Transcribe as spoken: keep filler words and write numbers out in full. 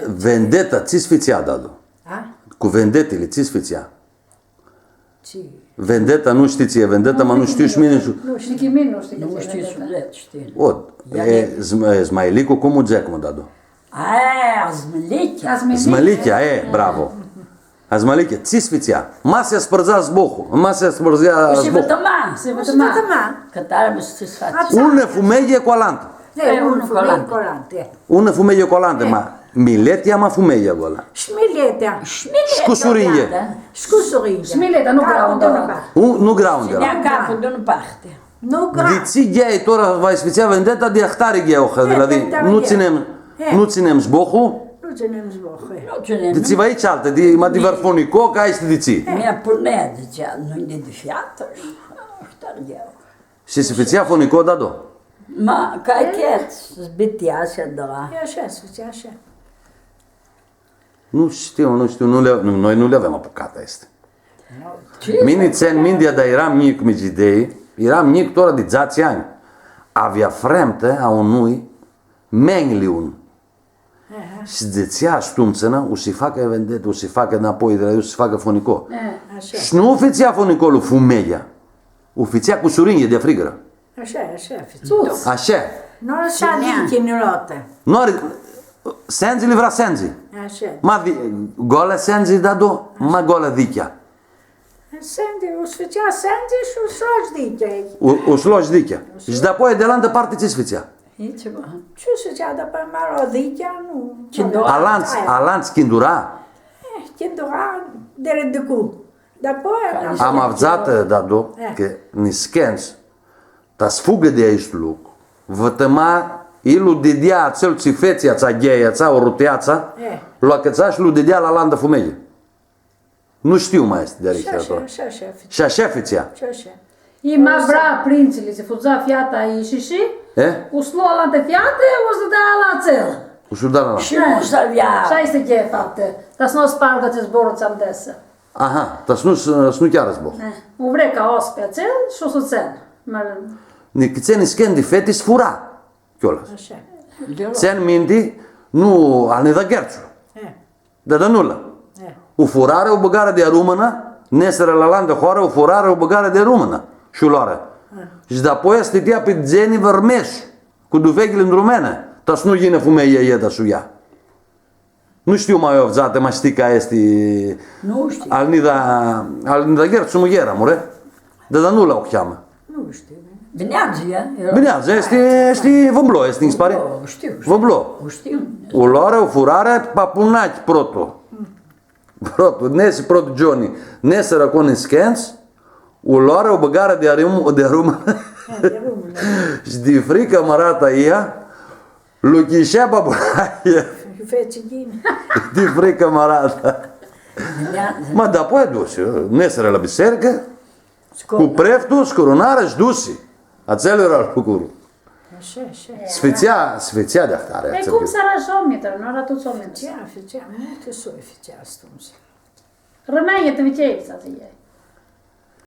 Vendeta, tsi s-fãtsea, dadu? A? Cu vendetili, tsi s-fãtsea? Tsi? Vendeta, nu shtii tsi e vendeta, ma nu shtiu shi mini. Nu shtiu. Nici mini nu shtiu. Nu shtiu, shtii. O, e, zm-, e, zmãlicu, cum u dzãc, mã, dadu? A, zmãlichea. Zmãlichea, e, bravo. Azmalichea, tsi s-fãtsea? Ma s-aspãrdza zbohu, ma s-aspãrdza zbohu. Shi vãtãma. Shi vãtãma. Cã tari s-fatsi. Unã fumealji cu alantã. E, unã fumealji cu alantã, e. Unã fumealji cu alantã, ma miletea, ma fumealja gola. Shi miletea. Shi miletea. Shi cusurinjea. Shi cusurinjea. Shi miletea, nu grau. Nu grau. Shi di-aia caplu di unã parti. Nu grau. Di tsi ghea tora va s-fãtsea vendeta, di ahtari ghea, di la di, nu tsãnem, nu tsãnem zbohu. Nu tsãnem zbohu, e. Nu tsãnem. Di tsi va ici altã, di, ma di vãr funico, ca easti di tsi. Mi-apunea, dzãtsea, nu-i di fiatã, shi ahtari ghea. Shi s-fãtsea funico, dadu? Ma, ca chet, s-bitea, s-adra. E ashi, s-fãtsea ashi. Nu shtiu, nu shtiu, nu li, nu, noi nu li avem apucatã aesti. Mini tsãn minti, da, eram njic, mi dzãtseai, eram njic tora di dzatsi anj. Avea fremtã a unui menjliun. Shi dzãtsea, stumtsina, u si facã vendetã, u si facã nãpoi, u si facã funico. Shi nu u fãtsea funicolu fumealja, u fãtsea cusurinjea di frigãrã. Ashi, ashi, fãtsea. Ashi. Nu ari sãndzi, chinilotã. Nu ari, sãndzili vrea sãndzi. Ashi. Ma di, goalã sãndzi, dadu, ma goalã dichea. Sãndzi, u s-fãtsea sãndzi shi u s-losh dichea. U, u s-losh dichea. Shi dapoi, di alantã parti, tsi s-fãtsea? Tsi s-fãtsea dapoi, ma lo dichea, nu. Alantsã, alantsã chindura? E, chindura, di rãdãcu. Dapoi, am avdzatã, dadu, cã niscãntsã ta s-fugã di aestu lucru, vãtãma, i lu didea atsel tsi fetsi atsea ghea, atsea uruteatsã, lu acãtsa shi lu didea la alantã fumealji. Nu shtiu ma easti di-aoatsi. Shi ashi, ashi, ashi fãtsea. Shi ashi fãtsea. Shi ashi. I ma vrea printsili, tsi fudza fiata, i shi, shi, u s-lo alantã fiatã, u s-da la atsel. U s-da la. Shi nu s-avea. Shi aestã easti faptã. Ta s-nu spargã tsi zborlu tsi am dzãsã. Aha, ta s-nu, s-nu chearã zbor. E, u vrea ca ospi atsel shi u s-u tsãnã. Ma, nica tsi niscãnti feti s-fura. Chiolas. Ashi. Tsãn minti, nu, al Nida Ghertsu. E. Dada Nula. E. U furarã, u bãgarã di arumãnã, nesirã la alantã hoarã, u furarã, u bãgarã di arumãnã. Shi u loarã. E. Shi dapoi s-titea pi dzeni vãrmesh, cu dufeghili ndrumenã, ta s-nu yinã fumealja a ljei ta s-u lja. Nu shtiu ma u avdzatã, ma shtii cã easti. Nu shtiu. Al Nida, al Nida Ghertsu, muljera, more? Dada Nula u cheamã. Nu shtiu. Bineadzã, ea, ea. Bineadzã, easti, easti Vãblo, easti, nji s-pari. Vãblo, shtiu, shtiu. Vãblo. U shtiu. U loarã, u furarã, Papunachi protu. Protu, nesi protu Johnny. Nesirã aclo niscãntsã, u loarã, u bãgarã di arum-, di arumãnã. Di arumãnã. Shi di fricã, mãrata ea, lu chishea Papunachi. Di fricã, mãrata. Ma dapoi dusi, nesirã la bisearicã, cu preftul, s-curunarã shi dusi. Atsel eara lucrul. Ashi, ashi. S-fãtsea, s-fãtsea di ahtari. E cum s-eara shi oaminjlji, nu eara tuts oaminjlji. Fãtsea, fãtsea, multi soi fãtsea atumtsea. Rãmãnjlji, tu Viceivitsa, dzãtsea.